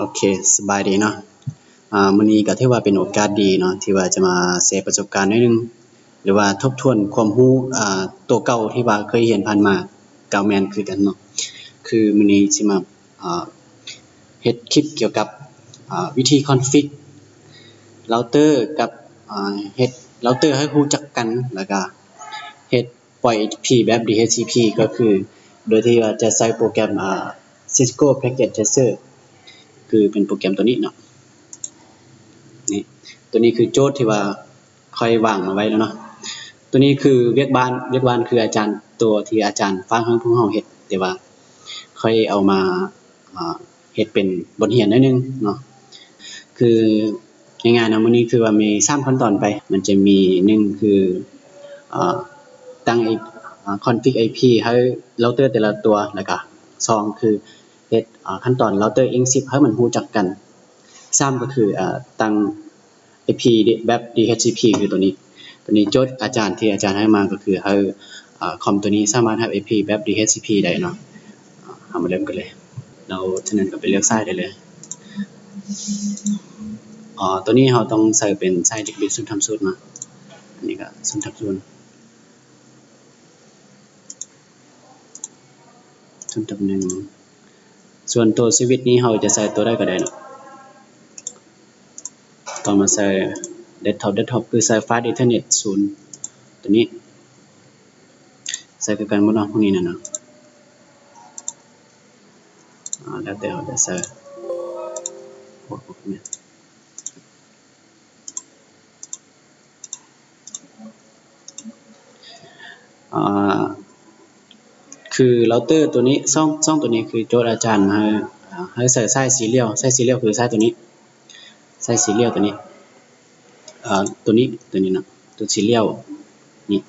ໂອເຄ ສະບາຍດີເນາະ. ອາ ມື້ນີ້ກໍຖືວ່າເປັນໂອກາດດີເນາະ ທີ່ວ່າຈະມາແຊປະສົບການໜ້ອຍໜຶ່ງ ຫຼືວ່າທົບທວນຄວາມຮູ້ ອາ ຕົວເກົ່າທີ່ວ່າເຄີຍຮຽນຜ່ານມາ ກໍແມ່ນຄືກັນເນາະ. ຄືມື້ນີ້ຊິມາ ອາ ເຮັດຄລິບກ່ຽວກັບ ອາ ວິທີຄອນຟິກເຣົາເຕີກັບ ອາ ເຮັດເຣົາເຕີໃຫ້ຮູ້ຈັກກັນ ແລ້ວກໍເຮັດ ປ່ອຍໄອພີແບບດີເອັດຊີພີ ກໍຄືໂດຍທີ່ວ່າຈະໃຊ້ໂປຣແກຣມ ອາ ຊິສໂກ້ ແພັກເກັດ ເທສເຕີ ຄືເປັນໂປຣແກຣມຕົວນີ້ເນາະ. ນີ້ ຕົວນີ້ຄືໂຈດທີ່ວ່າຂ້ອຍວາງມາໄວ້ແລ້ວເນາະ. ຕົວນີ້ຄືວຽກບ້ານ ວຽກບ້ານຄືອາຈານ ຕົວທີ່ອາຈານຝາກໃຫ້ພວກເຮົາເຮັດ ແຕ່ວ່າຂ້ອຍເອົາມາ ອາ ເຮັດເປັນບົດຮຽນໜ້ອຍໜຶ່ງເນາະ. ຄືງ່າຍໆເນາະ ມື້ນີ້ຄືວ່າມີສາມຂັ້ນຕອນໄປ ມັນຈະມີ ໜຶ່ງ ຄື ອາ ຕັ້ງໄອ ອາ ຄອນຟິກໄອພີໃຫ້ເຣົາເຕີແຕ່ລະຕົວ ແລ້ວກະ ສອງ ຄືເຮັດ ອາ ຂັ້ນຕອນເຣົາເຕີອິງຊິບໃຫ້ມັນຮູ້ຈັກກັນ, ສາມ ກໍຄື ອາ ຕັ້ງ ໄອພີແບບດີເອັດຊີພີ ຄືຕົວນີ້. ຕົວນີ້ໂຈດອາຈານທີ່ອາຈານໃຫ້ມາກໍຄືໃຫ້ ອາ ຄອມຕົວນີ້ສາມາດຮັບໄອພີແບບດີເອັດຊີພີໄດ້ເນາະ. ເຮົາມາເລີ່ມກັນເລີຍ. ແລ້ວຈາກນັ້ນກໍໄປເລືອກສາຍໄດ້ເລີຍ. ອາ ຕົວນີ້ເຮົາຕ້ອງໃສ່ເປັນສາຍຈິກບິດສູນທຳສູນເນາະ. ອັນນີ້ກໍສູນທຳສູນ ສູນທຳໜຶ່ງ. ສ່ວນຕົວສະວິດນີ້ເຮົາຈະໃສ່ຕົວໃດກໍໄດ້ເນາະ. ຕໍ່ມາໃສ່ເດັສທັອບ ເດັສທັອບຄືໃສ່ຟາສອີເທີເນັດສູນ ຕົວນີ້ໃສ່ຄືກັນໝົດເນາະ ພວກນີ້ນະເນາະ. ອາ ແລ້ວແຕ່ເຮົາຈະໃສ່ ອາ ຄືເຣົາເຕີຕົວນີ້ ຊ່ອງ ຊ່ອງຕົວນີ້ຄືໂຈດອາຈານໃຫ້ ອາ ໃຫ້ໃສ່ສາຍຊີຣຽວ ສາຍຊີຣຽວຄືສາຍຕົວນີ້ ສາຍຊີຣຽວຕົວນີ້ ອາ ຕົວນີ້ ຕົວນີ້ນະ ຕົວຊີຣຽວນີ້.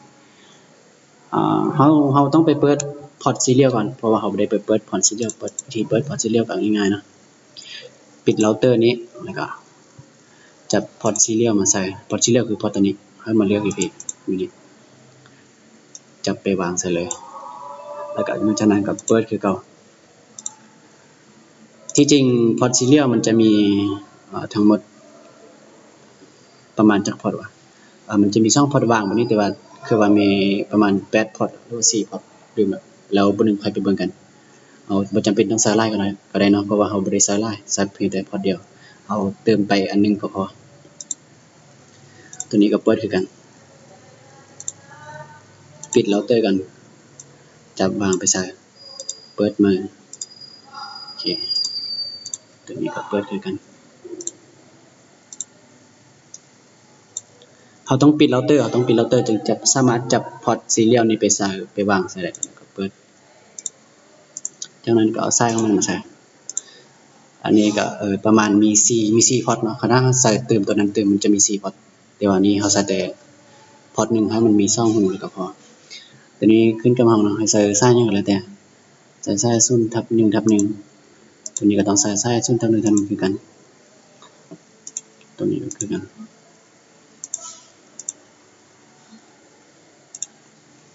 ອາ ເຮົາ ເຮົາຕ້ອງໄປເປີດພອດຊີຣຽວກ່ອນ ເພາະວ່າເຮົາບໍ່ໄດ້ໄປເປີດພອດຊີຣຽວ. ເປີດ ວິທີເປີດພອດຊີຣຽວກໍງ່າຍໆເນາະ ປິດເຣົາເຕີນີ້ ແລ້ວກໍຈັບພອດຊີຣຽວມາໃສ່ ພອດຊີຣຽວຄືພອດຕົວນີ້ ໃຫ້ມາເລືອກຢູ່ພີ້ ຢູ່ນີ້ ຈັບໄປວາງໃສ່ເລີຍ ແລ້ວກໍຫຼັງຈາກນັ້ນກໍເປີດຄືເກົ່າ. ທີ່ຈິງພອດຊີຣຽວມັນຈະມີ ເອີ ທັງໝົດປະມານຈັກພອດວະ? ເອີ ມັນຈະມີຊ່ອງພອດວ່າງແບບນີ້ ແຕ່ວ່າຄືວ່າມີປະມານແປດພອດ ຫຼືວ່າສີ່ພອດ ລືມແລ້ວ ແລ້ວມື້ໜຶ່ງຄ່ອຍໄປເບິ່ງກັນ. ເຮົາບໍ່ຈຳເປັນຕ້ອງໃສ່ຫຼາຍກໍໄດ້ ກໍໄດ້ເນາະ ເພາະວ່າເຮົາບໍ່ໄດ້ໃສ່ຫຼາຍ ໃສ່ພຽງແຕ່ພອດດຽວ ເຮົາເຕີມໄປອັນໜຶ່ງກໍພໍ. ຕົວນີ້ກໍເປີດຄືກັນ ປິດເຣົາເຕີກ່ອນ ຈັບວາງໄປໃສ່ ເປີດໃໝ່ ໂອເຄ ຕົວນີ້ກໍເປີດຄືກັນ. ເຮົາຕ້ອງປິດເຣົາເຕີ ເຮົາຕ້ອງປິດເຣົາເຕີ ຈຶ່ງຈະສາມາດຈັບພອດຊີຣຽວນີ້ໄປໃສ່ ໄປວາງໃສ່ໄດ້. ກໍເປີດ ຈາກນັ້ນກໍເອົາສາຍຂອງມັນມາໃສ່ ອັນນີ້ກໍ ເອີ ປະມານມີສີ່ ມີສີ່ພອດເນາະ. ຄັນເຮົາໃສ່ຕື່ມຕົວນັ້ນຕື່ມ ມັນຈະມີສີ່ພອດ ແຕ່ວ່ານີ້ເຮົາໃສ່ແຕ່ພອດໜຶ່ງ ໃຫ້ມັນມີສອງຮູແລ້ວກໍພໍ. ຕົວນີ້ຂຶ້ນກັບເຮົາເນາະ ໃຫ້ໃສ່ສາຍຫຍັງກໍແລ້ວແຕ່ ໃສ່ສາຍສູນທັບໜຶ່ງທັບໜຶ່ງ ຕົວນີ້ກໍຕ້ອງໃສ່ສາຍສູນທັບໜຶ່ງທັບໜຶ່ງຄືກັນ ຕົວນີ້ກໍຄືກັນ.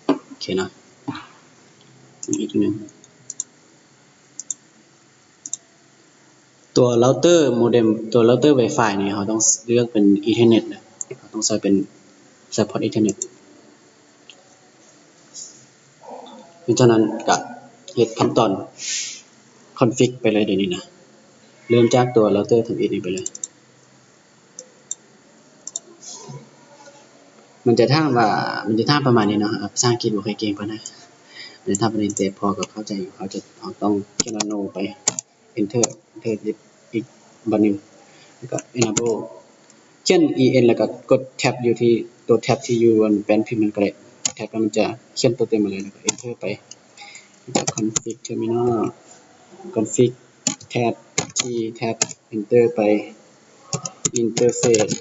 ໂອເຄເນາະ ອີກໜຶ່ງ ຕົວເຣົາເຕີໂມເດັມ ຕົວເຣົາເຕີໄວຟາຍນີ້ ເຮົາຕ້ອງເລືອກເປັນອີເທີເນັດ ເຮົາຕ້ອງໃສ່ເປັນ ໃສ່ພອດອີເທີເນັດ. ຫຼັງຈາກນັ້ນກໍເຮັດຂັ້ນຕອນຄອນຟິກໄປເລີຍ ດຽວນີ້ນະ ເລີ່ມຈາກຕົວເຣົາເຕີທຳອິດນີ້ໄປເລີຍ. ມັນຈະຖາມວ່າ ມັນຈະຖາມປະມານນີ້ເນາະ ພາສາອັງກິດບໍ່ຄ່ອຍເກັ່ງປານໃດ ມັນຈະຖາມປະມານນີ້ ແຕ່ພໍກໍເຂົ້າໃຈຢູ່. ເຮົາຈະ ເຮົາຕ້ອງຂຽນວ່າ no ໄປ enter enter ອີກບາດໜຶ່ງ ແລ້ວກໍ enable ຂຽນ en ແລ້ວກໍກົດ tab ຢູ່ທີ່ຕົວ tab ທີ່ຢູ່ອັນແປ້ນພິມຫັ້ນກໍໄດ້ tab ແລ້ວມັນຈະຂຽນຕົວເຕັມມາເລີຍ ແລ້ວກໍ enter ໄປ ແລ້ວກໍ config terminal config tab t tab enter ໄປ interface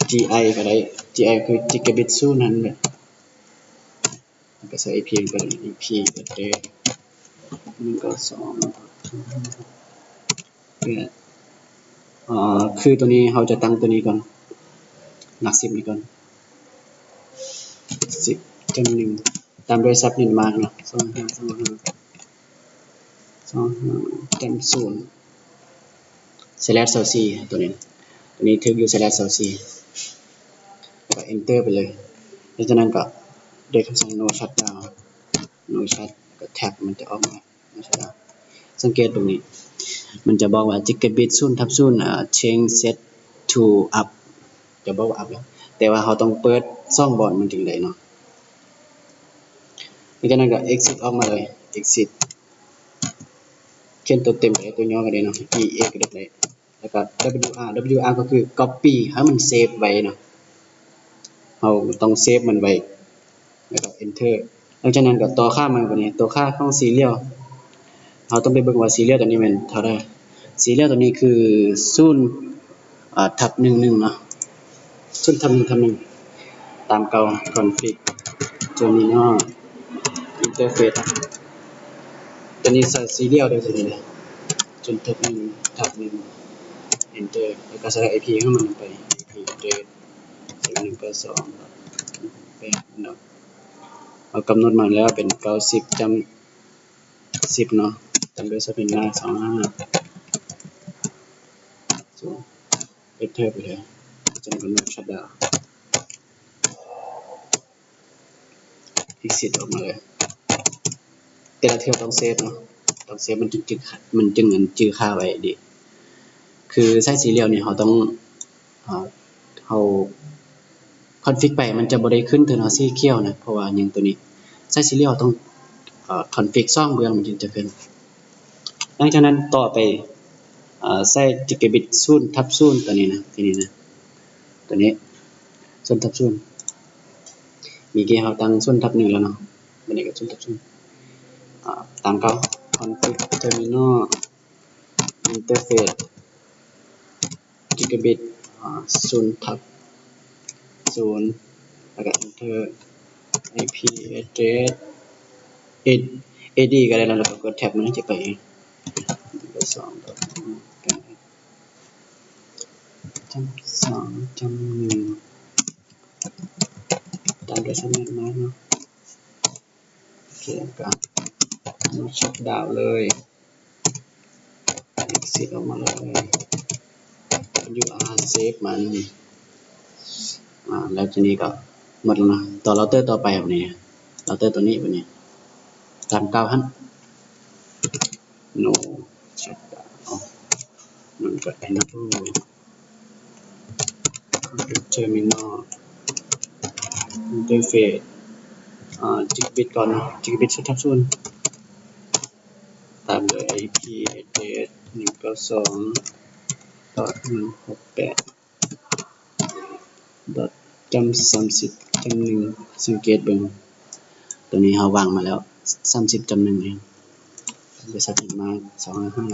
gi ກໍໄດ້ gi ຄື gigabit ສູນ ນັ້ນແຫຼະ. ແລ້ວກໍໃສ່ IP ກໍໄດ້ IP ກໍໄດ້ ໜຶ່ງ ເກົ້າ ສອງ ເອີ ຄືຕົວນີ້ເຮົາຈະຕັ້ງຕົວນີ້ກ່ອນ ຫຼັກສິບນີ້ກ່ອນ ສິບຈຸດໜຶ່ງ ຕາມດ້ວຍ subnet mask ເນາະ ສອງຫ້າ ສອງຫ້າ ສອງຫ້າ ແທັບ ສູນ ສະແລັດ ຊາວສີ່ ຕົວນີ້ ຕົວນີ້ຖືກຢູ່ ສະແລັດ ຊາວສີ່ ແລ້ວກໍ Enter ໄປເລີຍ. ຫຼັງຈາກນັ້ນກໍດ້ວຍຄຳສັ່ງ no shutdown no shut ກໍແທັບມັນຈະອອກມາ. ສັງເກດເບິ່ງນີ້ ມັນຈະບອກວ່າ Gigabit ສູນທັບສູນ ເອີ Change Set to Up ຈະບອກວ່າ Up ແລ້ວ ແຕ່ວ່າເຮົາຕ້ອງເປີດສອງບ່ອນມັນຈຶ່ງໄດ້ເນາະ. ຫຼັງຈາກນັ້ນກໍ Exit ອອກມາເລີຍ Exit ຂຽນຕົວເຕັມກໍໄດ້ ຕົວຫຍໍ້ກໍໄດ້ເນາະ E A ກໍໄດ້ ແລ້ວກໍ W R W R ກໍຄື Copy ໃຫ້ມັນ Save ໄວ້ເນາະ ເຮົາຕ້ອງ Save ມັນໄວ້ ແລ້ວກໍ Enter. ຫຼັງຈາກນັ້ນກໍຕໍ່ຄ່າໃໝ່ ບັດນີ້ຕໍ່ຄ່າຂອງ serial ເຮົາຕ້ອງໄປເບິ່ງວ່າ serial ຕົວນີ້ແມ່ນເທົ່າໃດ. Serial ຕົວນີ້ຄື ສູນ ເອີ ທັບ ໜຶ່ງໜຶ່ງ ເນາະ ສູນທັບ ໜຶ່ງທັບ ໜຶ່ງ ຕາມເກົ່າ Config Terminal Interface ຕົວນີ້ໃສ່ serial ເດີ ຕົວນີ້ເດີ ສູນທັບ ໜຶ່ງທັບ ໜຶ່ງ Enter ແລ້ວກໍໃສ່ IP ຂອງມັນລົງໄປ IP address ໜຶ່ງເກົ້າສອງ ແປດ ເນາະ ເຮົາກຳນົດມາແລ້ວເປັນ ເກົ້າສິບ ຈ້ຳ ສິບ ເນາະ ຕາມດ້ວຍ subnet mask ສອງຫ້າ Enter ໄປເລີຍ ຈາກນັ້ນກໍ no shutdown Exit ອອກມາເລີຍ. ແຕ່ລະເທື່ອຕ້ອງ Save ເນາະ ຕ້ອງ Save ມັນຈຶ່ງ ມັນຈຶ່ງອັນຈື່ຄ່າໄວ້ດີ. ຄືໃຊ້ serial ນີ້ເຮົາຕ້ອງ ເຮົາ Config ໄປ ມັນຈະບໍ່ໄດ້ຂຶ້ນເຖິງເຮົາສີຂຽວນະ ເພາະວ່າຫຍັງ ຕົວນີ້ໃຊ້ serial ຕ້ອງ Config ສອງເບື້ອງມັນຈຶ່ງຈະຂຶ້ນ. ຫຼັງຈາກນັ້ນຕໍ່ໄປ ໃສ່ Gigabit ສູນທັບສູນ ຕົວນີ້ນະ ຕົວນີ້ນະ ຕົວນີ້ ສູນທັບສູນ ມີແກ່ເຮົາຕັ້ງ ສູນທັບໜຶ່ງ ແລ້ວເນາະ ບັດນີ້ກໍ ສູນທັບສູນ ຕາມເກົ່າ Config Terminal Interface Gigabit ສູນທັບສູນ ແລ້ວກໍ Enter IP address AD ກໍໄດ້ ແລ້ວກໍກົດ Tab ມັນຈະໄປ ສອງ ສອງ ໜຶ່ງ ຕາມດ້ວຍ subnet mask ເນາະ. ໂອເຄ ກໍ shutdown ເລີຍ exit ອອກມາເລີຍ W R save ມັນ ອາ ແລ້ວທີນີ້ກໍໝົດແລ້ວເນາະ. ຕໍ່ router ຕໍ່ໄປບັດນີ້ router ຕົວນີ້ບັດນີ້ ຕາມເກົ່າຫັ້ນ no shutdown ມັນກໍ enable terminal interface ອາ gigabit ກ່ອນເນາະ gigabit ສູນທັບສູນ ຕາມດ້ວຍ IP address ໜຶ່ງເກົ້າສອງ ດອດ ໜຶ່ງຫົກແປດ ດອດ ຈ້ຳ ສາມສິບ ຈ້ຳ ໜຶ່ງ ສັງເກດເບິ່ງ ຕົວນີ້ເຮົາວາງມາແລ້ວ ສາມສິບ ຈ້ຳ ໜຶ່ງ ເອງ ບໍລິສັດມາ ສອງຫ້າຫ້າ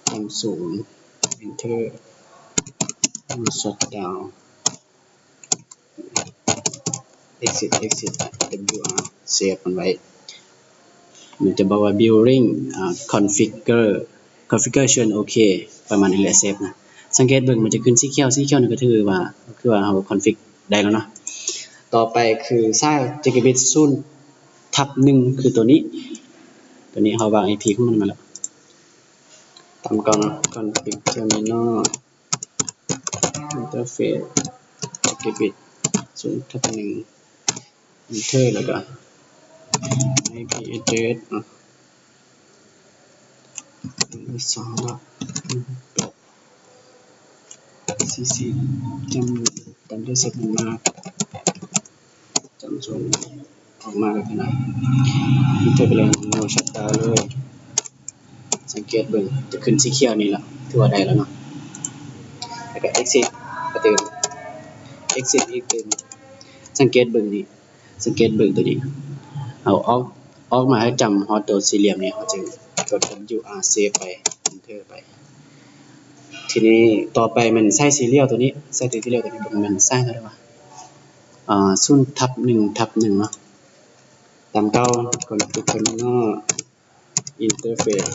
ຈ້ຳ ສູນ enter shutdown exit exit W R save ມັນໄວ້ ມັນຈະບອກວ່າ building ອາ configure configuration ໂອເຄ ປະມານນີ້ແຫຼະ save ນະ ສັງເກດເບິ່ງ ມັນຈະຂຶ້ນສີຂຽວ ສີຂຽວນີ້ກໍຖືວ່າ ຄືວ່າເຮົາ config ໄດ້ແລ້ວເນາະ. ຕໍ່ໄປຄືສາຍ gigabit ສູນທັບໜຶ່ງ ຄືຕົວນີ້ ຕົວນີ້ເຮົາວາງ IP ຂອງມັນມາແລ້ວ ຕາມເກົ່າເນາະ config terminal interface gigabit ສູນທັບໜຶ່ງ enter ແລ້ວກໍ IP address ເນາະ ສອງ ດອດ ໜຶ່ງ ແປດ ສີ່ ສີ່ ຕາມດ້ວຍ subnet mask ຈຳ ສອງ ອອກມາແລ້ວນະ enter ໄປເລີຍ no shutdown ເລີຍ ສັງເກດເບິ່ງ ຈະຂຶ້ນສີຂຽວນີ້ລະ ຖືວ່າໄດ້ແລ້ວເນາະ ແລ້ວກໍ exit ກະຕື່ມ exit ອີກຕື່ມ ສັງເກດເບິ່ງນີ້ ສັງເກດເບິ່ງຕົວນີ້ ເຮົາອອກ ອອກມາໃຫ້ຈຳຮອດຕົວສີ່ຫຼ່ຽມນີ້ ເຮົາຈຶ່ງກົດ W R save ໄປ enter ໄປ ທີນີ້ຕໍ່ໄປແມ່ນສາຍ serial ຕົວນີ້ ສາຍ serial ຕົວນີ້ ເບິ່ງແມ່ນສາຍເທົ່າໃດວະ ອາ ສູນທັບໜຶ່ງທັບໜຶ່ງເນາະ ຕາມເກົ່າ config terminal interface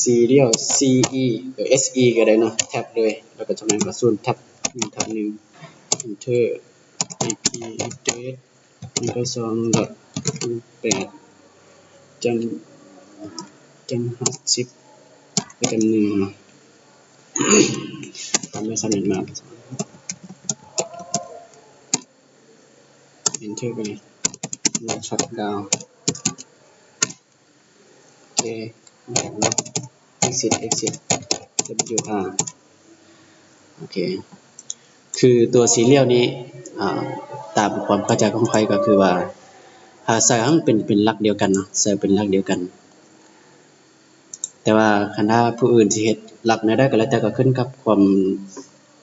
serial C E ເອີ S E ກໍໄດ້ເນາະ tab ເລີຍ ແລ້ວກໍຈາກນັ້ນກໍສູນທັບໜຶ່ງທັບໜຶ່ງ enter IP address ໜຶ່ງເກົ້າສອງ ດອດ ໜຶ່ງແປດ ຈຳ ຈຳຫ້າສິບ ຈຳໜຶ່ງ ຕາມດ້ວຍສາມເອັກມາ ເອັນເທີໄປເລີຍ ນອດຊັດດາວ ໂອເຄ exit exit wr ໂອເຄ ຄືຕົວ serial ນີ້ ອາ ຕາມຄວາມເຂົ້າໃຈຂອງຂ້ອຍກໍຄືວ່າ ຖ້າໃສ່ໃຫ້ມັນເປັນ ເປັນຫຼັກດຽວກັນເນາະ ໃສ່ເປັນຫຼັກດຽວກັນ ແຕ່ວ່າຄັນຖ້າຜູ້ອື່ນຊິເຮັດຫຼັກແນວໃດກໍແລ້ວແຕ່ ກໍຂຶ້ນກັບຄວາມ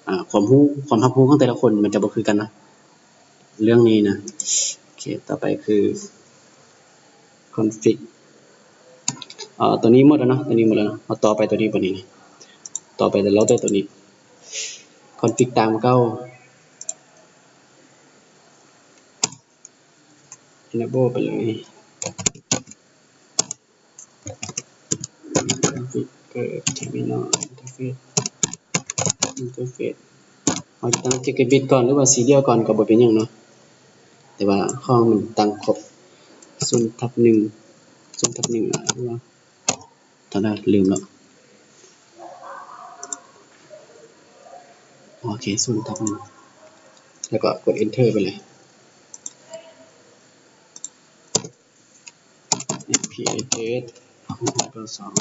ອາ ຄວາມຮູ້ ຄວາມຮັບຮູ້ຂອງແຕ່ລະຄົນ ມັນຈະບໍ່ຄືກັນເນາະ ເລື່ອງນີ້ນະ. ໂອເຄ ຕໍ່ໄປຄື config ເອີ ຕົວນີ້ໝົດແລ້ວເນາະ ຕົວນີ້ໝົດແລ້ວເນາະ ເຮົາຕໍ່ໄປຕົວນີ້ ບັດນີ້ ຕໍ່ໄປເອົາແຕ່ຕົວນີ້ config ຕາມເກົ່າ enable ໄປເລີຍ config terminal interface interface ເຮົາຕັ້ງ gigabit ກ່ອນ ຫຼືວ່າ serial ກ່ອນກໍບໍ່ເປັນຫຍັງເນາະ ແຕ່ວ່າເຮົາໃຫ້ມັນຕັ້ງຄົບ ສູນທັບໜຶ່ງ ສູນທັບໜຶ່ງ ຫຼືວ່າ ເທົ່າໃດ ລືມແລ້ວ ໂອເຄ ສູນທັບໜຶ່ງ ແລ້ວກໍກົດ enter ໄປເລີຍ IP address ສອງ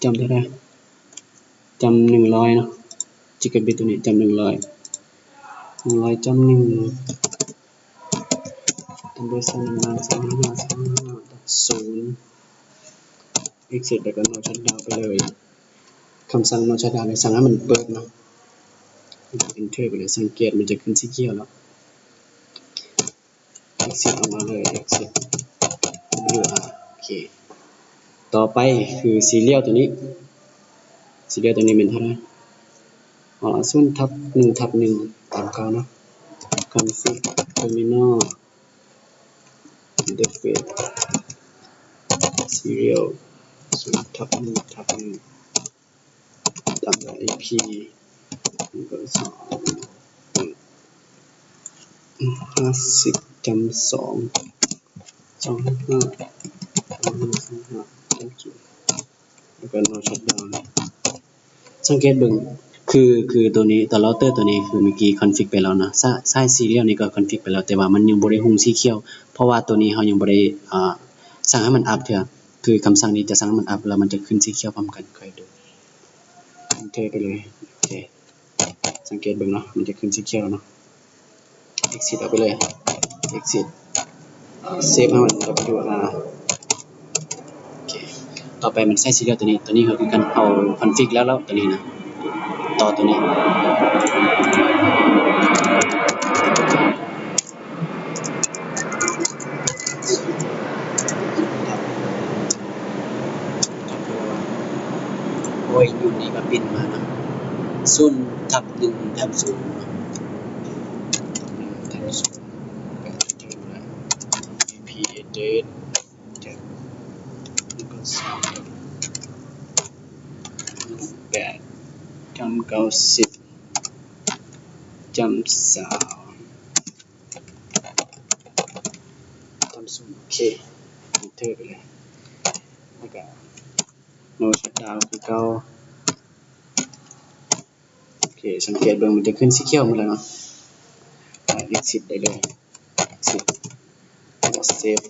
ຈຳເທົ່າໃດ ຈຳໜຶ່ງຮ້ອຍເນາະ gigabit ຕົວນີ້ ຈຳໜຶ່ງຮ້ອຍ ໜຶ່ງຮ້ອຍ ຈຳໜຶ່ງ ຕັ້ງເບີເຊີນມາ ສອງຫ້າ ສອງຫ້າ ສູນ exit ແລ້ວກໍ no shutdown ໄປເລີຍ ຄຳສັ່ງ no shutdown ນີ້ສັ່ງໃຫ້ມັນເປີດເນາະ enter ໄປເລີຍ ສັງເກດມັນຈະຂຶ້ນສີຂຽວແລ້ວ exit ອອກມາເລີຍ exit wr ໂອເຄ ຕໍ່ໄປຄື serial ຕົວນີ້ serial ຕົວນີ້ແມ່ນເທົ່າໃດ ອໍ ສູນທັບໜຶ່ງທັບໜຶ່ງ ຕາມເກົ່າເນາະ config terminal interface serial ສູນທັບໜຶ່ງທັບໜຶ່ງ ຕາມດ້ວຍ IP ແລ້ວກໍ ສອງ ຫ້າສິບ ຈຳສອງ ສອງຫ້າ ສອງຫ້າ ສອງຫ້າ ຈຳສູນ ແລ້ວກໍ no shutdown ສັງເກດເບິ່ງ ຄື ຄືຕົວນີ້ ຕົວເຣົາເຕີຕົວນີ້ຄືເມື່ອກີ້ config ໄປແລ້ວນະ ສາຍ ສາຍ serial ນີ້ກໍ config ໄປແລ້ວ ແຕ່ວ່າມັນຍັງບໍ່ໄດ້ຮຸ່ງສີຂຽວ ເພາະວ່າຕົວນີ້ເຮົາຍັງບໍ່ໄດ້ ອ່າ ສັ່ງໃຫ້ມັນອັບເທື່ອ ຄືຄຳສັ່ງນີ້ຈະສັ່ງໃຫ້ມັນອັບ ແລ້ວມັນຈະຂຶ້ນສີຂຽວພ້ອມກັນ ຂ້ອຍດູ enter ໄປເລີຍ ໂອເຄ ສັງເກດເບິ່ງເນາະ ມັນຈະຂຶ້ນສີຂຽວເນາະ exit ອອກໄປເລີຍ exit ເຊບໃຫ້ມັນ wr ໂອເຄ ຕໍ່ໄປມັນໃຊ້ serial ຕົວນີ້ ຕົວນີ້ກໍຄືກັນ ເຮົາ config ແລ້ວ ແລ້ວຕົວນີ້ນະ ຕໍ່ຕົວນີ້ ໂອ້ຍ ຢູ່ນີ້ກໍປິ່ນມານະ ສູນທັບໜຶ່ງທັບສູນ ໜຶ່ງທັບສູນ IP address ແປດ ຈຳເກົ້າສິບ ຈຳຊາວ ຈຳສູນ ໂອເຄ enter ໄປເລີຍ ແລ້ວກໍ no shutdown ຄືເກົ່າ ໂອເຄ ສັງເກດເບິ່ງ ມັນຈະຂຶ້ນສີຂຽວໝົດແລ້ວເນາະ exit ໄດ້ເລີຍ exit ແລ້ວກໍ save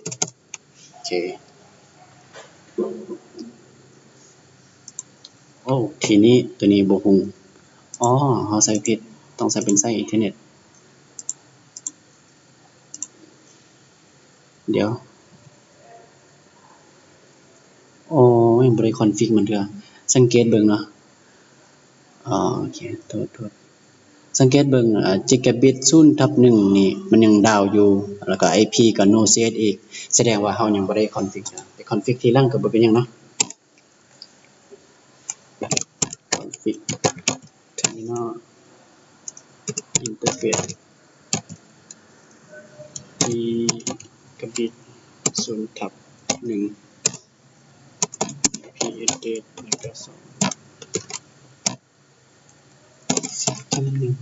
ໂອເຄ ໂອ້ ທີນີ້ຕົວນີ້ບໍ່ຮຸ່ງ ອໍ ເຮົາໃສ່ຜິດ ຕ້ອງໃສ່ເປັນໃສ່ Ethernet ດຽວ ໂອ້ ຍັງບໍ່ໄດ້ config ມັນເທື່ອ ສັງເກດເບິ່ງເນາະ ອໍ ໂອເຄ ໂທດ ໂທດ ສັງເກດເບິ່ງ ອາ gigabit ສູນທັບໜຶ່ງນີ້ ມັນຍັງດາວຢູ່ ແລ້ວກໍ IP ກໍ no C S ອີກ ສະແດງວ່າເຮົາຍັງບໍ່ໄດ້ config ເນາະ ໄປ config ທີຫຼັງກໍບໍ່ເປັນຫຍັງເນາະ config terminal interface gigabit ສູນທັບໜຶ່ງ IP address ແລ້ວກໍສອງ ສິບ ພັນໜຶ່ງ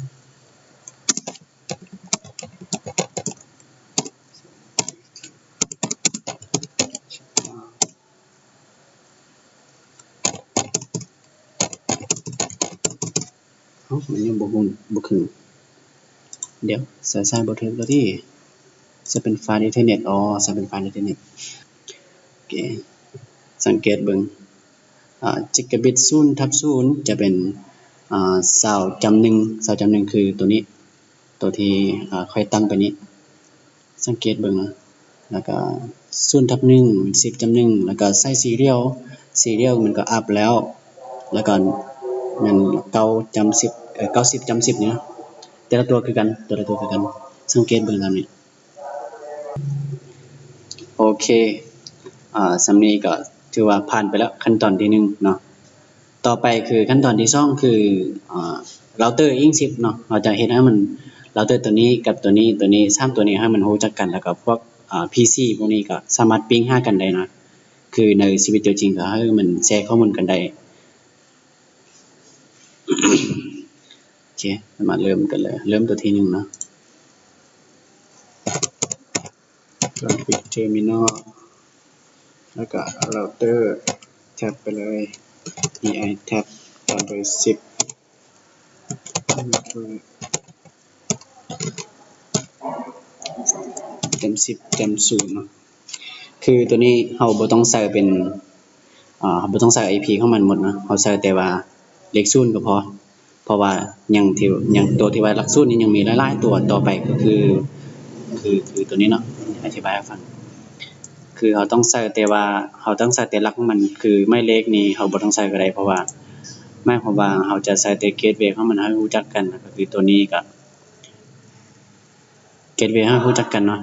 ເອົ້າ ມັນຍັງບໍ່ຮູ້ ບໍ່ຂຶ້ນ. ດຽວ ໃສ່ ໃສ່ບໍ່ຖືກແລ້ວຕິ. ໃສ່ເປັນຟາຍອິນເຕີເນັດ. ອໍ ໃສ່ເປັນຟາຍອິນເຕີເນັດ. ໂອເຄ ສັງເກດເບິ່ງ ອາ ຈິກາບິດສູນທັບສູນຈະເປັນ ອາ ຊາວຈ້ຳໜຶ່ງ ຊາວຈ້ຳໜຶ່ງ ຄືໂຕນີ້ ໂຕທີ່ ອາ ຂ້ອຍຕັ້ງໄປນີ້ ສັງເກດເບິ່ງນະ. ແລ້ວກໍສູນທັບໜຶ່ງ ສິບຈ້ຳໜຶ່ງ ແລ້ວກໍໃສ່ຊີຣຽວ ຊີຣຽວມັນກໍອັບແລ້ວ ແລ້ວກໍແມ່ນເກົ້າຈ້ຳສິບ ເອີ ເກົ້າສິບຈ້ຳສິບນີ້ນະ. ແຕ່ລະຕົວຄືກັນ ແຕ່ລະຕົວຄືກັນ ສັງເກດເບິ່ງຕາມນີ້. ໂອເຄ ອາ ສ່ຳນີ້ກໍຖືວ່າຜ່ານໄປແລ້ວ ຂັ້ນຕອນທີໜຶ່ງເນາະ. ຕໍ່ໄປຄືຂັ້ນຕອນທີສອງ ຄື ອາ ເຣົາເຕີອິງຊິບເນາະ. ເຮົາຈະເຮັດໃຫ້ມັນ ເຣົາເຕີຕົວນີ້ກັບຕົວນີ້ ຕົວນີ້ ສາມຕົວນີ້ ໃຫ້ມັນຮູ້ຈັກກັນ ແລ້ວກໍພວກ ອາ ພີຊີພວກນີ້ກໍສາມາດປິງຫາກັນໄດ້ນະ. ຄືໃນຊີວິດຕົວຈິງກໍໃຫ້ມັນແຊຂໍ້ມູນກັນໄດ້. ໂອເຄ ມາເລີ່ມກັນເລີຍ ເລີ່ມຕົວທີໜຶ່ງເນາະ. ການປິດເຕີມິນອລ ແລ້ວກະເຣົາເຕີແທັບໄປເລີຍ ອີໄອແທັບ ຕາມດ້ວຍສິບ ແຈມສິບ ແຈມສູນເນາະ. ຄືຕົວນີ້ເຮົາບໍ່ຕ້ອງໃສ່ເປັນ ເຮົາບໍ່ຕ້ອງໃສ່ໄອພີຂອງມັນໝົດເນາະ ເຮົາໃສ່ແຕ່ວ່າເລກສູນກໍພໍ. ເພາະວ່າຍັງທີ່ ຍັງຕົວທີ່ວ່າຫຼັກສູນນີ້ຍັງມີຫຼາຍໆຕົວຕໍ່ໄປ ກໍຄື ຄື ຄືຕົວນີ້ເນາະ ອະທິບາຍໃຫ້ຟັງ. ຄືເຮົາຕ້ອງໃສ່ແຕ່ວ່າ ເຮົາຕ້ອງໃສ່ແຕ່ຫຼັກຂອງມັນ ຄືໝາຍເລກນີ້ເຮົາບໍ່ຕ້ອງໃສ່ກໍໄດ້ ເພາະວ່າໝາຍຄວາມວ່າເຮົາຈະໃສ່ແຕ່ເກດເວຂອງມັນໃຫ້ຮູ້ຈັກກັນ ກໍຄືຕົວນີ້ກໍ ເກດເວໃຫ້ຮູ້ຈັກກັນເນາະ.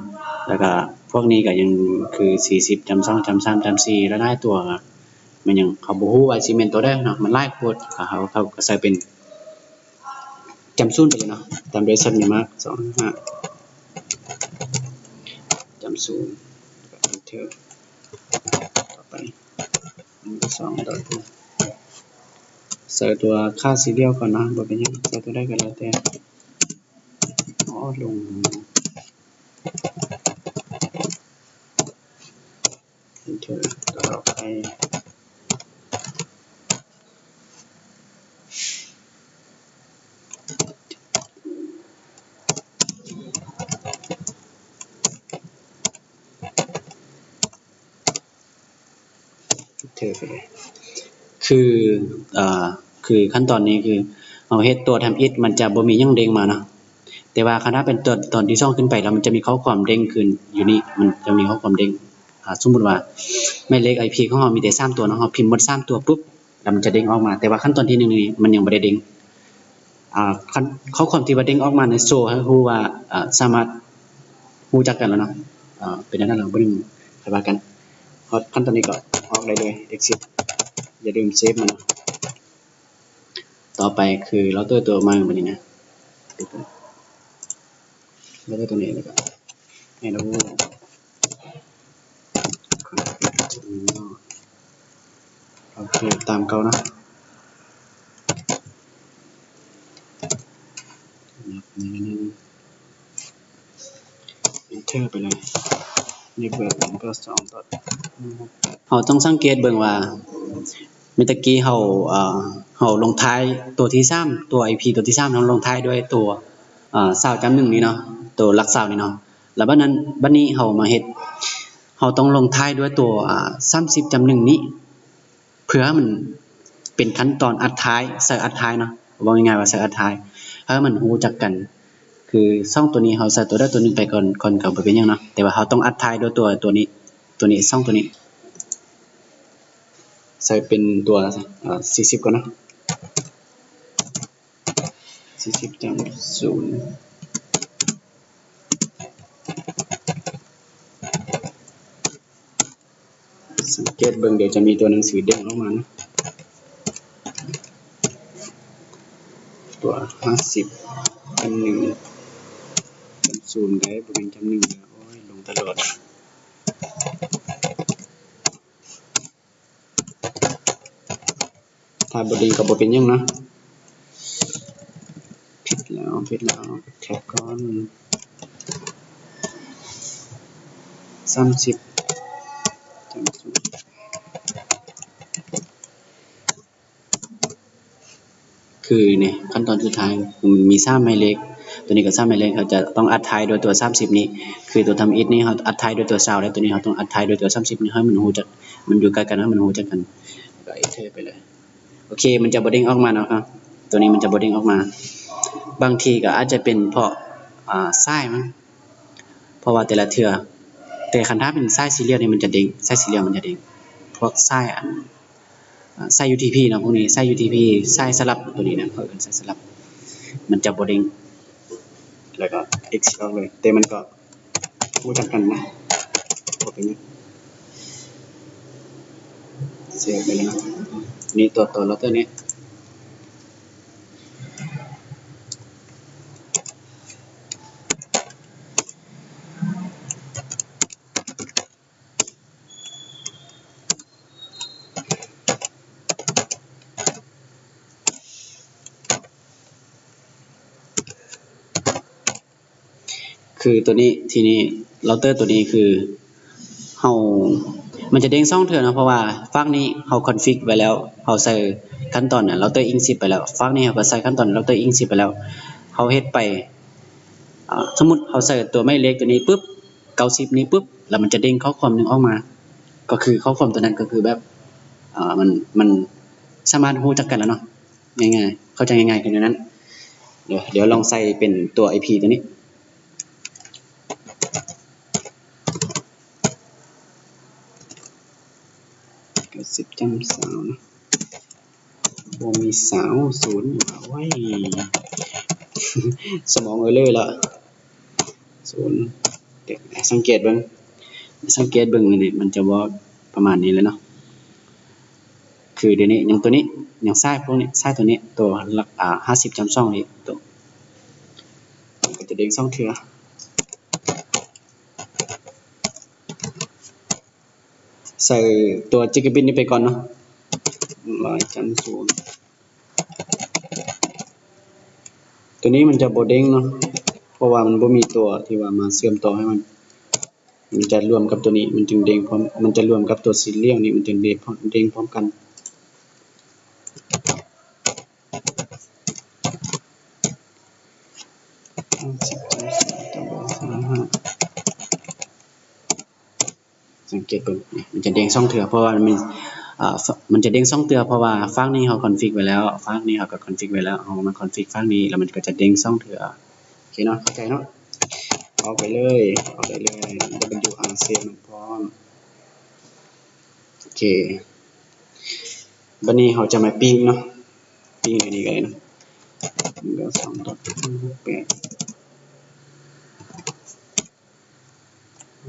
ແລ້ວກະພວກນີ້ກະຍັງຄືສີ່ສິບ ຈຳສອງ ຈຳສາມ ຈຳສີ່ ຫຼາຍໆຕົວ ມັນຍັງ ເຮົາບໍ່ຮູ້ວ່າຊິແມ່ນຕົວໃດເນາະ ມັນຫຼາຍໂພດ. ເຮົາ ເຮົາກະໃສ່ເປັນຈຳສູນໄປເລີຍເນາະ ຕາມດ້ວຍຊັບມີມາກ ສອງຫ້າ ຈຳສູນ ເອັນເທີ. ຕໍ່ໄປ ສອງດອດ ໃສ່ຕົວຄ່າຊີຣຽວກ່ອນເນາະ ບໍ່ເປັນຫຍັງ ໃສ່ຕົວໃດກໍແລ້ວແຕ່. ອໍ ລົງ ເອັນເທີ ຕໍ່ໄປ ເທີໄປເລີຍ ຄື ເອີ ຄືຂັ້ນຕອນນີ້ຄືເຮົາເຮັດຕົວທຳອິດ ມັນຈະບໍ່ມີຫຍັງເດ້ງມາເນາະ. ແຕ່ວ່າຄັນວ່າເປັນຕົວ ຕອນທີສອງຂຶ້ນໄປແລ້ວ ມັນຈະມີຂໍ້ຄວາມເດ້ງຂຶ້ນຢູ່ນີ້ ມັນຈະມີຂໍ້ຄວາມເດ້ງ. ອາ ສົມມຸດວ່າໝາຍເລກໄອພີຂອງເຮົາມີແຕ່ສາມຕົວເນາະ ເຮົາພິມໝົດສາມຕົວປຸບ ແລ້ວມັນຈະເດ້ງອອກມາ. ແຕ່ວ່າຂັ້ນຕອນທີໜຶ່ງນີ້ມັນຍັງບໍ່ໄດ້ເດ້ງ. ອາ ຂັ້ນ ຂໍ້ຄວາມທີ່ວ່າເດ້ງອອກມາໃນໂຊໃຫ້ຮູ້ວ່າ ອາ ສາມາດຮູ້ຈັກກັນແລ້ວເນາະ. ອາ ເປັນແນວນັ້ນລະ ບໍ່ໄດ້ ຄ່ອຍວ່າກັນ. ຮອດຂັ້ນຕອນນີ້ກໍອອກໄດ້ເລີຍ ເອັກຊິດ ຢ່າລືມເຊບມັນ. ຕໍ່ໄປຄືເຣົາເຕີຕົວໃໝ່ບັດນີ້ນະ ເຮົາໄດ້ຕົວນີ້ແລ້ວກໍ Hello ໂອເຄ ຕາມເກົ່າເນາະ ນັບໜຶ່ງ ເອັນເທີໄປເລີຍ Network ແລ້ວກໍສອງດອດ ເຮົາຕ້ອງສັງເກດເບິ່ງວ່າ ເມື່ອຕະກີ້ເຮົາ ເອີ ເຮົາລົງທ້າຍຕົວທີສາມ ຕົວໄອພີຕົວທີສາມ ເຮົາລົງທ້າຍດ້ວຍຕົວ ເອີ ຊາວຈ້ຳໜຶ່ງນີ້ເນາະ ຕົວຫຼັກຊາວນີ້ເນາະ. ແລ້ວບັດນັ້ນ ບັດນີ້ເຮົາມາເຮັດ ເຮົາຕ້ອງລົງທ້າຍດ້ວຍຕົວ ອາ ສາມສິບຈ້ຳໜຶ່ງນີ້ ເພື່ອໃຫ້ມັນເປັນຂັ້ນຕອນອັດທ້າຍ ໃສ່ອັດທ້າຍເນາະ ເວົ້າງ່າຍໆວ່າໃສ່ອັດທ້າຍ ໃຫ້ມັນຮູ້ຈັກກັນ. ຄືສອງຕົວນີ້ເຮົາໃສ່ຕົວໃດຕົວໜຶ່ງໄປກ່ອນ ກ່ອນກໍບໍ່ເປັນຫຍັງເນາະ ແຕ່ວ່າເຮົາຕ້ອງອັດທ້າຍດ້ວຍຕົວ ຕົວນີ້ ຕົວນີ້ ສອງຕົວນີ້ ໃສ່ເປັນຕົວ ເອີ ສີ່ສິບກ່ອນເນາະ ສີ່ສິບຈ້ຳສູນ ສັງເກດເບິ່ງ ດຽວຈະມີຕົວໜັງສືເດ້ງອອກມານະ ຕົວຫ້າສິບ ອັນໜຶ່ງ ຈ້ຳສູນໄດ້ ບໍ່ແມ່ນຈ້ຳໜຶ່ງເດີ ໂອ້ຍ ຫຼົງຕະຫຼອດ. ຖ້າບໍ່ເດ້ງກໍບໍ່ເປັນຫຍັງເນາະ ຜິດແລ້ວ ຜິດແລ້ວ ແທັບກ່ອນ ສາມສິບ ຈ້ຳສູນ. ຄືນີ້ ຂັ້ນຕອນສຸດທ້າຍ ຄືມັນມີສາມໝາຍເລກ ຕົວນີ້ກໍສາມໝາຍເລກ ເຮົາຈະຕ້ອງອັດທ້າຍດ້ວຍຕົວສາມສິບນີ້ ຄືຕົວທຳອິດນີ້ເຮົາອັດທ້າຍດ້ວຍຕົວຊາວ ແລ້ວຕົວນີ້ເຮົາຕ້ອງອັດທ້າຍດ້ວຍຕົວສາມສິບນີ້ ໃຫ້ມັນຮູ້ຈັກ ມັນຢູ່ໃກ້ກັນ ໃຫ້ມັນຮູ້ຈັກກັນ ແລ້ວກໍ Enter ໄປເລີຍ. ໂອເຄ ມັນຈະບໍ່ເດ້ງອອກມາເນາະ ຕົວນີ້ມັນຈະບໍ່ເດ້ງອອກມາ ບາງທີກໍອາດຈະເປັນເພາະ ອາ ສາຍມັນ ເພາະວ່າແຕ່ລະເທື່ອ ແຕ່ຄັນຖ້າເປັນສາຍສີຫຼຽວນີ້ມັນຈະເດ້ງ ສາຍສີຫຼຽວມັນຈະເດ້ງ ພວກສາຍອັນ ອາ ສາຍ UTP ເນາະ ພວກນີ້ ສາຍ UTP ສາຍສະຫຼັບ ຕົວນີ້ນະ ເຂົາເອີ້ນສາຍສະຫຼັບ ມັນຈະບໍ່ເດ້ງ ແລ້ວກໍ Exit ອອກເລີຍ ແຕ່ມັນກໍ ຮູ້ຈັກກັນນະ ບໍ່ເປັນຫຍັງ ເຊບໄປແລ້ວເນາະ ນີ້ຕົວ ຕົວເຮົາເຕີນີ້ ຄືຕົວນີ້ ທີນີ້ເຮົາເຕີຕົວນີ້ຄືເຮົາ ມັນຈະເດ້ງສອງເທື່ອເນາະ ເພາະວ່າຟາກນີ້ເຮົາຄອນຟິກໄວ້ແລ້ວ ເຮົາໃສ່ຂັ້ນຕອນເຮົາເຕີອິງຊິບໄປແລ້ວ ຟາກນີ້ເຮົາກໍໃສ່ຂັ້ນຕອນເຮົາເຕີອິງຊິບໄປແລ້ວ ເຮົາເຮັດໄປ ອາ ສົມມຸດເຮົາໃສ່ຕົວໝາຍເລກຕົວນີ້ປຶບ ເກົ້າສິບນີ້ປຶບ ແລ້ວມັນຈະເດ້ງຂໍ້ຄວາມໜຶ່ງອອກມາ ກໍຄືຂໍ້ຄວາມຕົວນັ້ນກໍຄືແບບ ອາ ມັນ ມັນສາມາດຮູ້ຈັກກັນແລ້ວເນາະ ງ່າຍໆ ເຂົ້າໃຈງ່າຍໆ ຄືແນວນັ້ນ ດຽວ ດຽວລອງໃສ່ເປັນຕົວ IP ຕົວນີ້ ເກົ້າສິບຈ້ຳຊາວນະ ບໍ່ມີຊາວ ສູນ ໂອ້ຍ ສະໝອງເອີເລີແລ້ວ ສູນ ສັງເກດເບິ່ງ ສັງເກດເບິ່ງນີ້ ມັນຈະເວົ້າປະມານນີ້ແຫຼະເນາະ ຄືດຽວນີ້ຍັງຕົວນີ້ ຍັງສາຍພວກນີ້ ສາຍຕົວນີ້ ຕົວຫຼັກ ອາ ຫ້າສິບຈ້ຳສອງນີ້ ຕົວ ມັນກໍຈະເດ້ງສອງເທື່ອ ໃສ່ຕົວ Gigabit ນີ້ໄປກ່ອນເນາະ ຮ້ອຍຈ້ຳສູນ ຕົວນີ້ມັນຈະບໍ່ເດ້ງເນາະ ເພາະວ່າມັນບໍ່ມີຕົວທີ່ວ່າມາເຊື່ອມຕໍ່ໃຫ້ມັນ ມັນຈະລວມກັບຕົວນີ້ ມັນຈຶ່ງເດ້ງພ້ອມ ມັນຈະລວມກັບຕົວສີຫຼຽວນີ້ ມັນຈຶ່ງເດ້ງພ້ອມ ເດ້ງພ້ອມກັນ ຫ້າສິບ ສາມສິບຫ້າ ສັງເກດເບິ່ງ ມັນຈະເດ້ງສອງເທື່ອ ເພາະວ່າມັນ ເອີ ມັນຈະເດ້ງສອງເທື່ອ ເພາະວ່າຟາກນີ້ເຮົາຄອນຟິກໄວ້ແລ້ວ ຟາກນີ້ເຮົາກໍຄອນຟິກໄວ້ແລ້ວ ເຮົາມາຄອນຟິກຟາກນີ້ ແລ້ວມັນກໍຈະເດ້ງສອງເທື່ອ ໂອເຄເນາະ ເຂົ້າໃຈເນາະ ອອກໄປເລີຍ ອອກໄປເລີຍ WRC ມັນພ້ອມ ໂອເຄ ບັດນີ້ເຮົາຈະມາປິງເນາະ ປິງອັນນີ້ກໍໄດ້ເນາະ ໜຶ່ງ ສອງ ສາມ ສີ່ ຫ້າ ຫົກ ແປດ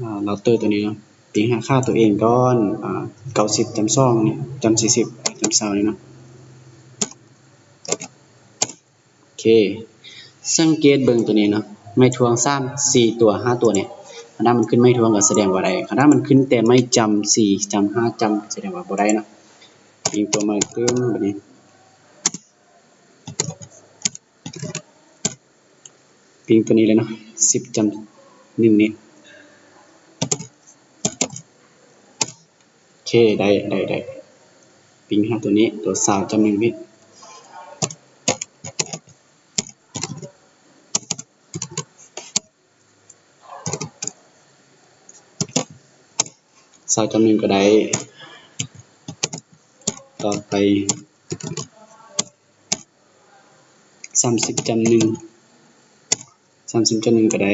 ອາ ເຮົາເຕີຕົວນີ້ເນາະ ປິງຫາຄ່າຕົວເອງກ່ອນ ອາ ເກົ້າສິບຈ້ຳສອງນີ້ ຈ້ຳສີ່ສິບ ຈ້ຳຊາວນີ້ເນາະ ໂອເຄ ສັງເກດເບິ່ງຕົວນີ້ເນາະ ໄມ້ທວງສາມ ສີ່ຕົວ ຫ້າຕົວນີ້ ຄັນຖ້າມັນຂຶ້ນໄມ້ທວງກໍສະແດງວ່າໄດ້ ຄັນຖ້າມັນຂຶ້ນແຕ່ໄມ້ຈ້ຳ ສີ່ຈ້ຳ ຫ້າຈ້ຳ ສະແດງວ່າບໍ່ໄດ້ເນາະ ອີງຕົວໃໝ່ຕື່ມ ບັດນີ້ ປິງຕົວນີ້ເລີຍເນາະ ສິບຈ້ຳໜຶ່ງນີ້ ໂອເຄ ໄດ້ ໄດ້ ໄດ້ ປິງຫາຕົວນີ້ ຕົວຊາວຈ້ຳໜຶ່ງນີ້ ຊາວຈ້ຳໜຶ່ງກໍໄດ້ ຕໍ່ໄປ ສາມສິບຈ້ຳໜຶ່ງ ສາມສິບຈ້ຳໜຶ່ງກໍໄດ້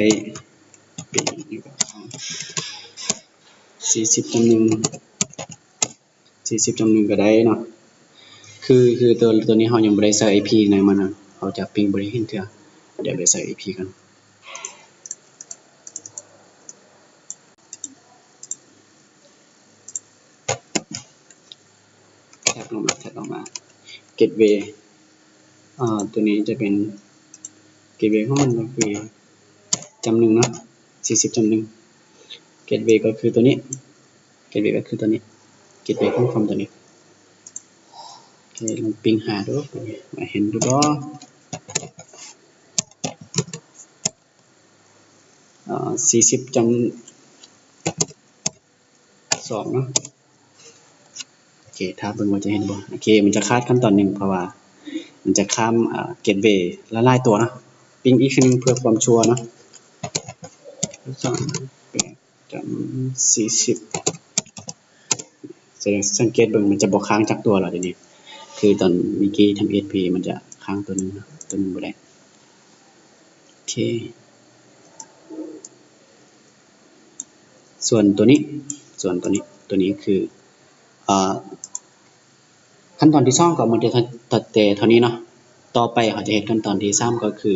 ສີ່ສິບຈ້ຳໜຶ່ງ ສີ່ສິບຈ້ຳໜຶ່ງກໍໄດ້ເນາະ ຄື ຄືຕົວ ຕົວນີ້ເຮົາຍັງບໍ່ໄດ້ໃສ່ໄອພີໃນມັນນະ ເຮົາຈະປິງບໍ່ໄດ້ເຫັນເທື່ອ ດຽວໄປໃສ່ໄອພີກ່ອນ ແທັບລົງມາ ແທັບລົງມາ ເກດເວ ອາ ຕົວນີ້ຈະເປັນ ເກດເວຂອງມັນກໍຄືຈ້ຳໜຶ່ງເນາະ ສີ່ສິບຈ້ຳໜຶ່ງ ເກດເວກໍຄືຕົວນີ້ ເກດເວກໍຄືຕົວນີ້ ເກດເວຂອງຄອມຕົວນີ້ ໂອເຄ ລອງປິງຫາດູ ມາເຫັນຢູ່ບໍ່ ອາ ສີ່ສິບຈ້ຳສອງເນາະ ໂອເຄ ຖ້າເບິ່ງວ່າຈະເຫັນບໍ່ ໂອເຄ ມັນຈະຂາດຂັ້ນຕອນໜຶ່ງ ເພາະວ່າ ມັນຈະຂ້າມ ເອີ ເກດເວຫຼາຍໆຕົວເນາະ. ປິງອີກເທື່ອໜຶ່ງເພື່ອຄວາມຊົວເນາະ. ສອງ ແປດ ຈຳ ສີ່ສິບ ສະແດງ ສັງເກດເບິ່ງ ມັນຈະບໍ່ຄ້າງຈັກຕົວລະດຽວນີ້. ຄືຕອນເມື່ອກີ້ທຳເອສພີ ມັນຈະຄ້າງຕົວໜຶ່ງເນາະ ຕົວໜຶ່ງບໍ່ໄດ້. ໂອເຄ ສ່ວນຕົວນີ້ ສ່ວນຕົວນີ້ ຕົວນີ້ຄື ເອີ ຂັ້ນຕອນທີສອງກໍໝົດແຕ່ ແຕ່ເທົ່ານີ້ເນາະ. ຕໍ່ໄປເຮົາຈະເຮັດຂັ້ນຕອນທີສາມ ກໍຄື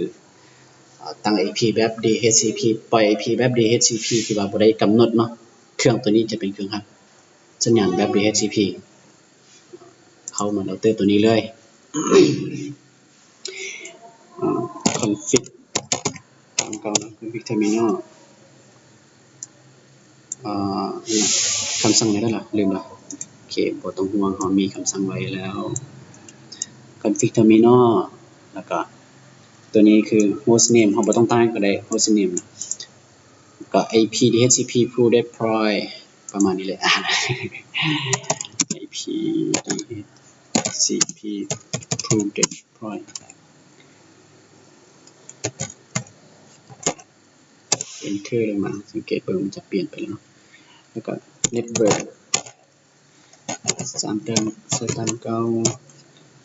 ເອີ ຕັ້ງໄອພີແບບດີເອັດຊີພີ ປ່ອຍໄອພີແບບດີເອັດຊີພີ ທີ່ວ່າບໍ່ໄດ້ກຳນົດເນາະ. ເຄື່ອງຕົວນີ້ຈະເປັນເຄື່ອງຮັບສັນຍານແບບດີເອັດຊີພີ. ເຂົ້າມາເຮົາເຕີມຕົວນີ້ເລີຍ ອາ ຄອນຟິກ ຕາມເກົ່າເນາະ ຄອນຟິກເທີມິນອລ ອາ ຄຳສັ່ງໃດລະ ລືມລະ. ໂອເຄ ບໍ່ຕ້ອງຫ່ວງ ເຮົາມີຄຳສັ່ງໄວ້ແລ້ວ ຄອນຟິກເທີມິນອລ ແລ້ວກໍຕົວນີ້ຄືໂຮສເນມ ເຮົາບໍ່ຕ້ອງຕັ້ງກໍໄດ້ ໂຮສເນມ ແລ້ວກໍໄອພີດີເອັດຊີພີພູເດັບພລອຍ ປະມານນີ້ແຫຼະ ໄອພີດີເອັດຊີພີພູເດັບພລອຍ ເອັນເທີລົງມາ ສັງເກດເບິ່ງມັນຈະປ່ຽນໄປແລ້ວເນາະ. ແລ້ວກໍເນັດເວີກ ສາມແຕ້ມ ໃສ່ຕາມເກົ່າ.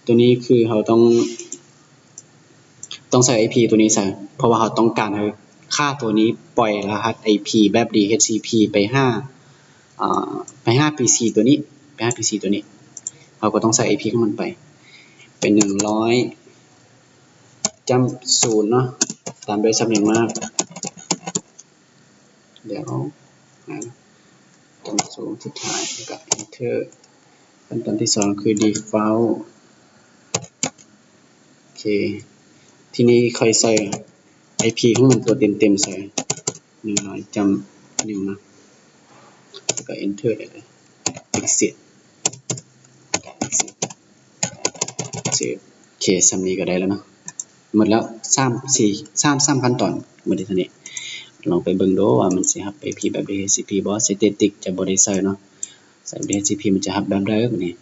ຕົວນີ້ຄືເຮົາຕ້ອງ ຕ້ອງໃສ່ໄອພີຕົວນີ້ໃສ່ ເພາະວ່າເຮົາຕ້ອງການໃຫ້ຄ່າຕົວນີ້ປ່ອຍລະຫັດໄອພີແບບດີເອັດຊີພີໄປຫາ ອາ ໄປຫາພີຊີຕົວນີ້ ໄປຫາພີຊີຕົວນີ້ ເຮົາກໍຕ້ອງໃສ່ໄອພີຂອງມັນໄປ ເປັນໜຶ່ງຮ້ອຍຈ້ຳສູນເນາະ ຕາມດ້ວຍຊັບເນັດມາກ ແລ້ວຫາ ຂັ້ນຕອນສຸດທ້າຍ ແລ້ວກໍເອັນເທີ. ຂັ້ນຕອນທີສອງຄືດີຟອລ ໂອເຄ ທີນີ້ຄ່ອຍໃສ່ໄອພີຂອງມັນຕົວເຕັມໆໃສ່ ໜຶ່ງຮ້ອຍຈ້ຳໜຶ່ງເນາະ ແລ້ວກໍເອັນເທີໄດ້ເລີຍ ເອັກຊິດ ເອັກຊິດ ເຊບ. ໂອເຄ ສ່ຳນີ້ກໍໄດ້ແລ້ວເນາະ ໝົດແລ້ວ ສາມ ສີ່ ສາມ ສາມຂັ້ນຕອນ ໝົດເທົ່ານີ້. ລອງໄປເບິ່ງດູວ່າມັນຊິຮັບໄອພີແບບດີເອັດຊີພີບໍ່ ສະເຕຕິກຈະບໍ່ໄດ້ໃສ່ເນາະ ໃສ່ດີເອັດຊີພີມັນຈະຮັບແບບໃດບາດນີ້.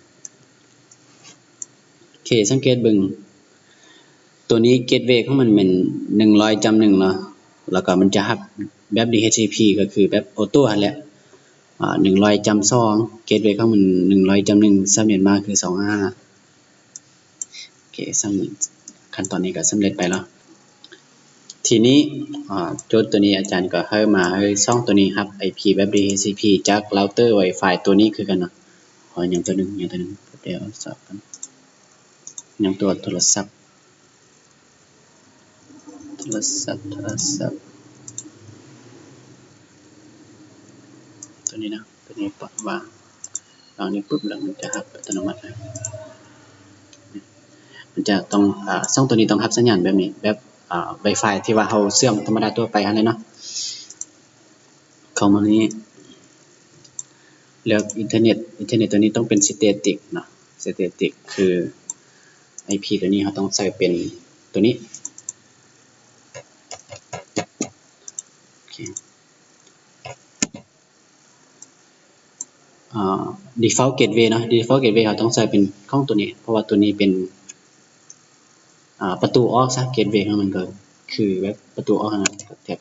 ໂອເຄ ສັງເກດເບິ່ງ ຕົວນີ້ເກດເວຂອງມັນແມ່ນໜຶ່ງຮ້ອຍຈ້ຳໜຶ່ງເນາະ ແລ້ວກໍມັນຈະຮັບແບບດີເອັດຊີພີ ກໍຄືແບບໂອໂຕ້ຫັ້ນແຫຼະ ອາ ໜຶ່ງຮ້ອຍຈ້ຳສອງ ເກດເວຂອງມັນໜຶ່ງຮ້ອຍຈ້ຳໜຶ່ງ ຊັບເນັດມາຄືສອງຫ້າ ໂອເຄ ສຳ ຂັ້ນຕອນນີ້ກໍສຳເລັດໄປແລ້ວ. ທີນີ້ ອາ ໂຈດຕົວນີ້ອາຈານກໍໃຫ້ມາໃຫ້ຊ່ອງຕົວນີ້ຮັບໄອພີແບບດີເອັດຊີພີຈາກເຣົາເຕີໄວຟາຍຕົວນີ້ຄືກັນເນາະ. ຂໍຫຍັງຕົວໜຶ່ງ ຫຍັງຕົວໜຶ່ງ ແປັບດຽວ ສອບກັນ ຫຍັງຕົວ ໂທລະສັບ ໂທລະສັບ ໂທລະສັບ ຕົວນີ້ນະ ຕົວນີ້ປະ ວາງ ວາງນີ້ປຶບ ແລ້ວມັນຈະຮັບອັດຕະໂນມັດເລີຍ. ມັນຈະຕ້ອງ ອາ ຊ່ອງຕົວນີ້ຕ້ອງຮັບສັນຍານແບບນີ້ ແບບ ອາ ໄວຟາຍທີ່ວ່າເຮົາເຊື່ອມທຳມະດາທົ່ວໄປຫັ້ນແຫຼະເນາະ. ເຂົ້າມານີ້ ເລືອກອິນເຕີເນັດ ອິນເຕີເນັດຕົວນີ້ຕ້ອງເປັນສະເຕຕິກເນາະ ສະເຕຕິກ ຄືໄອພີຕົວນີ້ເຮົາຕ້ອງໃສ່ເປັນຕົວນີ້ ໂອເຄ ອາ ດີຟອລເກດເວເນາະ ດີຟອລເກດເວເຮົາຕ້ອງໃສ່ເປັນຂອງຕົວນີ້ ເພາະວ່າຕົວນີ້ເປັນ ອາ ປະຕູອອກຊະ ເກດເວຂອງມັນກໍຄືແບບປະຕູອອກຫັ້ນນະ ແທັບ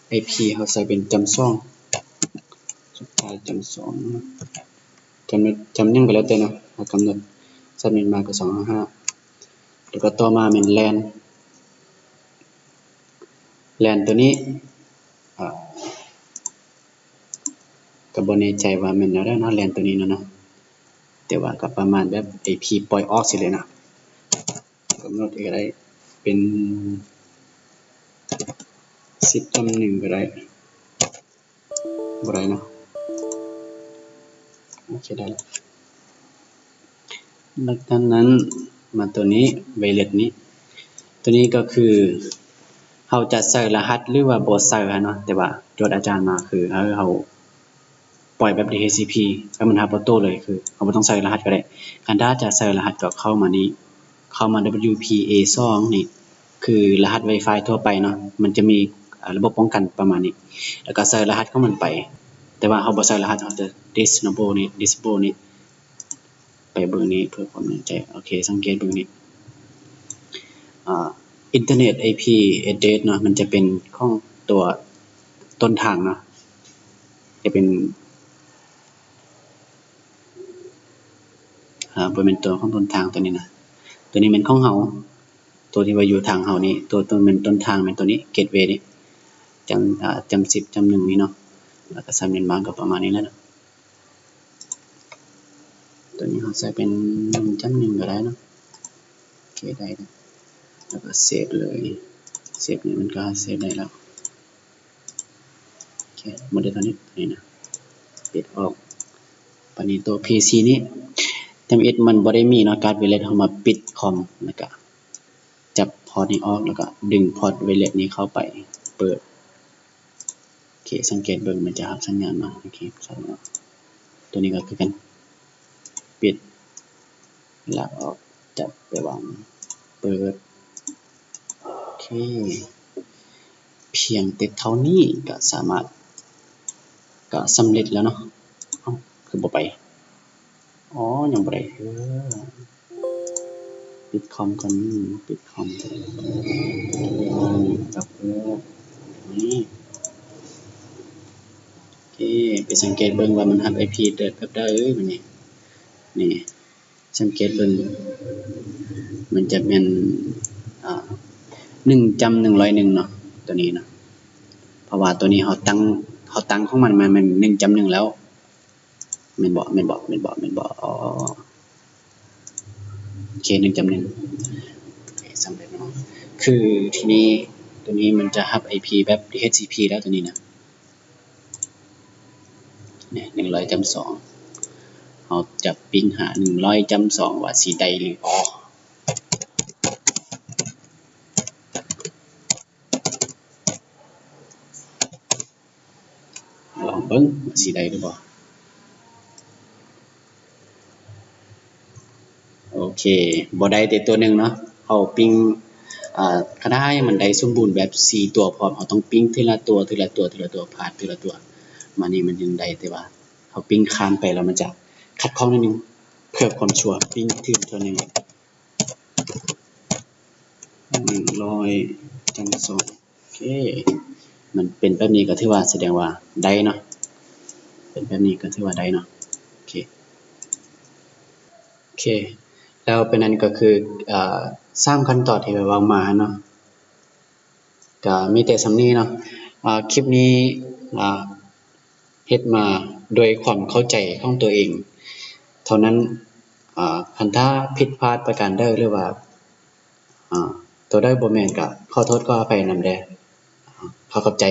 ໄອພີເຮົາໃສ່ເປັນຈ້ຳສອງ ສຸດທ້າຍຈ້ຳສອງ ຈ້ຳ ຈ້ຳຫຍັງກໍແລ້ວແຕ່ເນາະ ເຮົາກຳນົດ ຊັບເນັດມາກໍສອງຫ້າ ແລ້ວກໍຕໍ່ມາແມ່ນແລນ ແລນຕົວນີ້ ອາ ກໍບໍ່ແນ່ໃຈວ່າແມ່ນແນວໃດເນາະ ແລນຕົວນີ້ເນາະ ແຕ່ວ່າກໍປະມານແບບໄອພີປ່ອຍອອກຊີ້ແຫຼະເນາະ ກຳນົດກໍໄດ້ເປັນສິບຕຳແໜ່ງກໍໄດ້ ບໍ່ໄດ້ເນາະ ໂອເຄ ໄດ້ແລ້ວ. ຫຼັງຈາກນັ້ນມາຕົວນີ້ ໄວເລັດນີ້ ຕົວນີ້ກໍຄືເຮົາຈະໃສ່ລະຫັດ ຫຼືວ່າບໍ່ໃສ່ຫັ້ນເນາະ ແຕ່ວ່າໂຈດອາຈານມາຄືໃຫ້ເຮົາປ່ອຍແບບດີເອັດຊີພີ ໃຫ້ມັນຮັບອອໂຕ້ເລີຍ ຄືເຮົາບໍ່ຕ້ອງໃສ່ລະຫັດກໍໄດ້. ຄັນຖ້າຈະໃສ່ລະຫັດກໍເຂົ້າມານີ້ ເຂົ້າມາດັບເບິນຢູພີເອສອງນີ້ ຄືລະຫັດໄວຟາຍທົ່ວໄປເນາະ ມັນຈະມີ ອາ ລະບົບປ້ອງກັນປະມານນີ້ ແລ້ວກໍໃສ່ລະຫັດຂອງມັນໄປ ແຕ່ວ່າເຮົາບໍ່ໃສ່ລະຫັດ ເຮົາຈະດິສເນເບິນນີ້ ດິສເບິນນີ້ ໄປເບິ່ງນີ້ເພື່ອຄວາມແນ່ໃຈ. ໂອເຄ ສັງເກດເບິ່ງນີ້ ອ່າ internet IP address ເນາະ ມັນຈະເປັນຂອງຕົວຕົ້ນທາງເນາະ ຈະເປັນ ອ່າ ບໍ່ແມ່ນຕົວຂອງຕົ້ນທາງຕົວນີ້ນະ ຕົວນີ້ແມ່ນຂອງເຮົາ ຕົວທີ່ວ່າຢູ່ທາງເຮົານີ້ ຕົວ ຕົວແມ່ນຕົ້ນທາງແມ່ນຕົວນີ້ gateway ນີ້ ຈຳ ອ່າ ຈຳສິບ ຈຳໜຶ່ງນີ້ເນາະ ແລ້ວກໍສາມເດືອນມາກໍປະມານນີ້ແຫຼະເນາະ. ຕົວນີ້ເຮົາໃສ່ເປັນ ໜຶ່ງ ຈຳ ໜຶ່ງ ກໍໄດ້ເນາະ ໂອເຄ ໄດ້ແລ້ວ ແລ້ວກໍເຊບເລີຍ ເຊບນີ້ມັນກໍເຊບໄດ້ແລ້ວ ໂອເຄ ໝົດແລ້ວ ເທົ່ານີ້ ນີ້ນະ ປິດອອກ ບາດນີ້ຕົວ PC ນີ້ ທຳອິດມັນບໍ່ໄດ້ມີເນາະ ກາດ wireless ເຮົາມາປິດຄອມ ແລ້ວກໍຈັບພອດນີ້ອອກ ແລ້ວກໍດຶງພອດ wireless ນີ້ເຂົ້າໄປ ເປີດ ໂອເຄ ສັງເກດເບິ່ງ ມັນຈະຮັບສັນຍານມາ ໂອເຄ ເຂົ້າມາ ຕົວນີ້ກໍຄືກັນ ປິດ ລາກອອກ ຈັບໄປວາງ ເປີດ ໂອເຄ ພຽງແຕ່ເທົ່ານີ້ກໍສາມາດ ກໍສຳເລັດແລ້ວເນາະ ເອົ້າ ຄືບໍ່ໄປ? ອໍ ຍັງບໍ່ໄດ້ ເອີ ປິດຄອມກ່ອນ ປິດຄອມກ່ອນ ນີ້ ໂອເຄ ໄປສັງເກດເບິ່ງວ່າມັນຮັບໄອພີແບບໃດ ບາດນີ້ ນີ້ ສັງເກດເບິ່ງ ມັນຈະແມ່ນ ອ່າ ໜຶ່ງ ຈຳ ໜຶ່ງຮ້ອຍໜຶ່ງເນາະ ຕົວນີ້ເນາະ ເພາະວ່າຕົວນີ້ເຮົາຕັ້ງ ເຮົາຕັ້ງຂອງມັນ ມັນແມ່ນ ໜຶ່ງ ຈຳ ໜຶ່ງ ແລ້ວ ແມ່ນບໍ່ ແມ່ນບໍ່ ແມ່ນບໍ່ ແມ່ນບໍ່ ອໍ ໂອເຄ ໜຶ່ງ ຈຳ ໜຶ່ງ ໂອເຄ ສຳເລັດເນາະ ຄືທີນີ້ ຕົວນີ້ມັນຈະຮັບໄອພີແບບ ດີເອັດຊີພີ ແລ້ວ ຕົວນີ້ນະ ນີ້ ໜຶ່ງຮ້ອຍ ຈຳ ສອງ ເຮົາຈະປິງຫາ ໜຶ່ງຮ້ອຍ ຈຳ ສອງ ວ່າຊິໄດ້ຫຼືບໍ່. ລອງເບິ່ງວ່າຊິໄດ້ຫຼືບໍ່ ໂອເຄ ບໍ່ໄດ້ແຕ່ຕົວໜຶ່ງເນາະ ເຮົາປິງ ອ່າ ຄັນຖ້າໃຫ້ມັນໄດ້ສົມບູນແບບສີ່ຕົວພ້ອມ ເຮົາຕ້ອງປິງທີລະຕົວ ທີລະຕົວ ທີລະຕົວ ຜ່ານທີລະຕົວ ມານີ້ມັນຈຶ່ງໄດ້ ແຕ່ວ່າເຮົາປິງຄ້າງໄປແລ້ວມັນຈະຂັດຂ້ອງໜ້ອຍໜຶ່ງ ເພື່ອຄວາມຊົວ ປິງຕື່ມເທື່ອໜຶ່ງ. ໜຶ່ງຮ້ອຍ ຈຳ ສອງ ໂອເຄ ມັນເປັນແບບນີ້ກໍຖືວ່າສະແດງວ່າໄດ້ເນາະ ເປັນແບບນີ້ກໍຖືວ່າໄດ້ເນາະ ໂອເຄ ໂອເຄ ແລ້ວເປັນນັ້ນກໍຄື ອ່າ ສາມຂັ້ນຕອນທີ່ໄດ້ເວົ້າມາເນາະ ກໍມີແຕ່ສ່ຳນີ້ເນາະ ອ່າ ຄລິບນີ້ ອ່າ ເຮັດມາດ້ວຍຄວາມເຂົ້າໃຈຂອງຕົວເອງເທົ່ານັ້ນ ອ່າ ຄັນຖ້າຜິດພາດປະການໃດ ຫຼືວ່າ ອ່າ ຕົວໃດບໍ່ແມ່ນກໍຂໍໂທດຂໍອະໄພນຳແດ່ ຂໍຂອບໃຈ.